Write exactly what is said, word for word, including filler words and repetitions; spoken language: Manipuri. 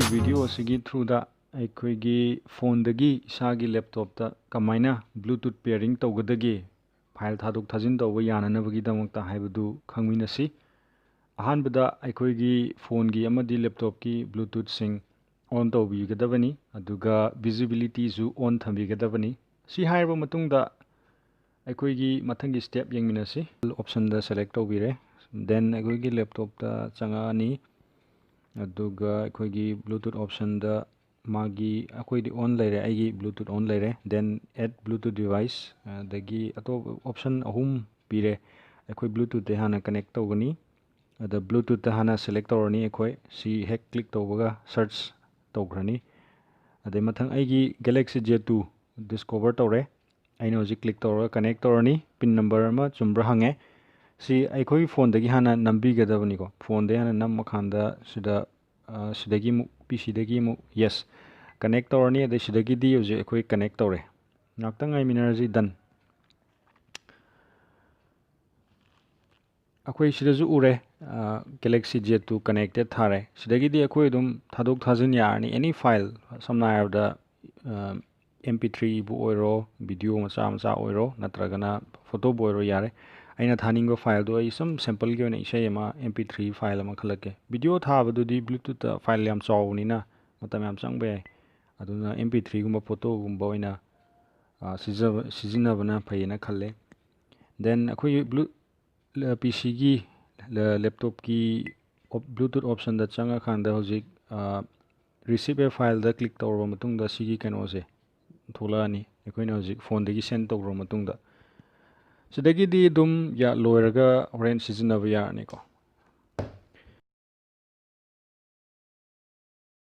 ꯚꯤꯗꯤꯑꯣ ꯑꯁꯤꯒꯤ ꯊ꯭ꯔꯨꯗ ꯑꯩꯈꯣꯏꯒꯤ ꯐꯣꯟꯗꯒꯤ ꯏꯁꯥꯒꯤ ꯂꯦꯞꯇꯣꯞꯇ ꯀꯃꯥꯏꯅ ꯕ꯭ꯂꯨꯇꯨꯠ ꯄꯤꯌꯔꯤꯡ ꯇꯧꯒꯗꯒꯦ, ꯐꯥꯏꯜ ꯊꯥꯗꯣꯛ ꯊꯥꯖꯤꯟ ꯇꯧꯕ ꯌꯥꯅꯅꯕꯒꯤꯗꯃꯛꯇ ꯍꯥꯏꯕꯗꯨ ꯈꯪꯃꯤꯟꯅꯁꯤ꯫ ꯑꯍꯥꯟꯕꯗ ꯑꯩꯈꯣꯏꯒꯤ ꯐꯣꯟꯒꯤ ꯑꯃꯗꯤ ꯂꯦꯞꯇꯣꯞꯀꯤ ꯕ꯭ꯂꯨꯇꯨꯠꯁꯤꯡ ꯑꯣꯟ ꯇꯧꯕꯤꯒꯗꯕꯅꯤ, ꯑꯗꯨꯒ ꯚꯤꯖꯤꯕꯤꯂꯤꯇꯤꯁꯨ ꯑꯣꯟ ꯊꯝꯕꯤꯒꯗꯕꯅꯤ꯫ ꯁꯤ ꯍꯥꯏꯔꯕ ꯃꯇꯨꯡꯗ ꯑꯩꯈꯣꯏꯒꯤ ꯃꯊꯪꯒꯤ ꯁ꯭ꯇꯦꯞ ꯌꯦꯡꯃꯤꯟꯅꯁꯤ꯫ ꯑꯣꯞꯁꯟꯗ ꯁꯦꯂꯦꯛ ꯇꯧꯕꯤꯔꯦ, ꯗꯦꯟ ꯑꯩꯈꯣꯏꯒꯤ ꯂꯦꯞꯇꯣꯞꯇ ꯆꯪꯉꯛꯑꯅꯤ, ꯑꯗꯨꯒ ꯑꯩꯈꯣꯏꯒꯤ ꯕ꯭ꯂꯨꯇꯨꯠ ꯑꯣꯞꯁꯟꯗ ꯃꯥꯒꯤ, ꯑꯩꯈꯣꯏꯗꯤ ꯑꯣꯟ ꯂꯩꯔꯦ, ꯑꯩꯒꯤ ꯕ꯭ꯂꯨꯇꯨꯠ ꯑꯣꯟ ꯂꯩꯔꯦ, ꯗꯦꯟ ꯑꯦꯠ ꯕ꯭ꯂꯨꯇꯨꯠ ꯗꯤꯚꯥꯏꯁ, ꯑꯗꯒꯤ ꯑꯇꯣꯞꯄ ꯑꯣꯞꯁꯟ ꯑꯍꯨꯝ ꯄꯤꯔꯦ꯫ ꯑꯩꯈꯣꯏ ꯕ꯭ꯂꯨꯇꯨꯠꯇ ꯍꯥꯟꯅ ꯀꯅꯦꯛ ꯇꯧꯒꯅꯤ꯫ ꯑꯗ ꯕ꯭ꯂꯨꯇꯨꯠꯇ ꯍꯥꯟꯅ ꯁꯦꯂꯦꯛ ꯇꯧꯔꯅꯤ꯫ ꯑꯩꯈꯣꯏ ꯁꯤ ꯍꯦꯛ ꯀ꯭ꯂꯤꯛ ꯇꯧꯕꯒ ꯁꯔꯆ ꯇꯧꯈ꯭ꯔꯅꯤ꯫ ꯑꯗꯩ ꯃꯊꯪ ꯑꯩꯒꯤ Galaxy J two ꯗꯤꯁꯀꯣꯚꯔ ꯇꯧꯔꯦ꯫ ꯑꯩꯅ ꯍꯧꯖꯤꯛ ꯀ꯭ꯂꯤꯛ ꯇꯧꯔꯒ ꯀꯅꯦꯛ ꯇꯧꯔꯅꯤ꯫ ꯄꯤꯟ ꯅꯝꯕꯔ ꯑꯃ ꯆꯨꯝꯕ꯭ꯔꯥ ꯍꯪꯉꯦ꯫ ꯁꯤ ꯑꯩꯈꯣꯏꯒꯤ ꯐꯣꯟꯗꯒꯤ ꯍꯥꯟꯅ ꯅꯝꯕꯤꯒꯗꯕꯅꯤꯀꯣ꯫ ꯐꯣꯟꯗꯒꯤ ꯍꯥꯟꯅ ꯅꯝꯃꯀꯥꯟꯗ ꯁꯤꯗ, ꯑ, ꯁꯤꯗꯒꯤ ꯑꯃꯨꯛ, ꯄꯤ ꯁꯤꯗꯒꯤ ꯑꯃꯨꯛ ꯌꯦꯁ ꯀꯅꯦꯛ ꯇꯧꯔꯅꯤ꯫ ꯑꯗꯩ ꯁꯤꯗꯒꯤꯗꯤ ꯍꯧꯖꯤꯛ ꯑꯩꯈꯣꯏ ꯀꯅꯦꯛ ꯇꯧꯔꯦ꯫ ꯉꯥꯛꯇꯪ ꯉꯥꯏꯃꯤꯟꯅꯔꯁꯤ, ꯗꯟ꯫ ꯑꯩꯈꯣꯏ ꯁꯤꯗꯁꯨ ꯎꯔꯦ, ꯑ, Galaxy J two connected ꯊꯥꯔꯦ꯫ ꯁꯤꯗꯒꯤꯗꯤ ꯑꯩꯈꯣꯏ ꯑꯗꯨꯝ ꯊꯥꯗꯣꯛ ꯊꯥꯖꯤꯟ ꯌꯥꯔꯅꯤ꯫ Any file, ꯁꯝꯅ ꯍꯥꯏꯔꯕꯗ, ꯑ, M P threeꯕꯨ ꯑꯣꯏꯔꯣ, ꯚꯤꯗꯤꯑꯣ ꯃꯆꯥ ꯃꯆꯥ ꯑꯣꯏꯔꯣ, ꯅꯠꯇ꯭ꯔꯒꯅ ꯐꯣꯇꯣꯕꯨ ꯑꯣꯏꯔꯣ, ꯌꯥꯔꯦ꯫ ꯑꯩꯅ ꯊꯥꯅꯤꯡꯕ ꯐꯥꯏꯜꯗꯣ ꯑꯩ ꯁꯨꯝ ꯁꯦꯝꯄꯜꯒꯤ ꯑꯣꯏꯅ ꯏꯁꯩ ꯑꯃ M P three file ꯑꯃ ꯈꯜꯂꯛꯀꯦ꯫ ꯚꯤꯗꯤꯑꯣ ꯊꯥꯕꯗꯨꯗꯤ ꯕ꯭ꯂꯨꯇꯨꯠꯇ ꯐꯥꯏꯜ ꯌꯥꯝ ꯆꯥꯎꯕꯅꯤꯅ ꯃꯇꯝ ꯌꯥꯝ ꯆꯪꯕ ꯌꯥꯏ꯫ ꯑꯗꯨꯅ M P threeꯒꯨꯝꯕ ꯐꯣꯇꯣꯒꯨꯝꯕ ꯑꯣꯏꯅ, ꯑ, ꯁꯤꯖꯕ-, ꯁꯤꯖꯤꯟꯅꯕꯅ ꯐꯩꯌꯦꯅ ꯈꯜꯂꯦ꯫ ꯗꯦꯟ ꯑꯩꯈꯣꯏꯒꯤ ꯕ꯭ꯂꯨ-, ꯂ-, ꯄꯤ ꯁꯤꯒꯤ, ꯂ-, ꯂꯦꯞꯇꯣꯞꯀꯤ ꯑꯣꯞ-, ꯕ꯭ꯂꯨꯇꯨꯠ ꯑꯣꯞꯁꯟꯗ ꯆꯪꯉꯀꯥꯟꯗ ꯍꯧꯖꯤꯛ, ꯑ, receive a fileꯗ ꯀ꯭ꯂꯤꯛ ꯇꯧꯔꯕ ꯃꯇꯨꯡꯗ ꯁꯤꯒꯤ ꯀꯩꯅꯣꯁꯦ ꯊꯣꯛꯂꯛꯑꯅꯤ꯫ ꯑꯩꯈꯣꯏꯅ ꯍꯧꯖꯤꯛ ꯐꯣꯟꯗꯒꯤ ꯁꯦꯟ ꯇꯧꯈ꯭ꯔꯕ ꯃꯇꯨꯡꯗ꯫ ꯁꯤꯗꯒꯤꯗꯤ ꯑꯗꯨꯝ ꯌꯥ-, ꯂꯣꯏꯔꯒ ꯍꯣꯔꯦꯟ ꯁꯤꯖꯤꯟꯅꯕ ꯌꯥꯔꯅꯤꯀꯣ꯫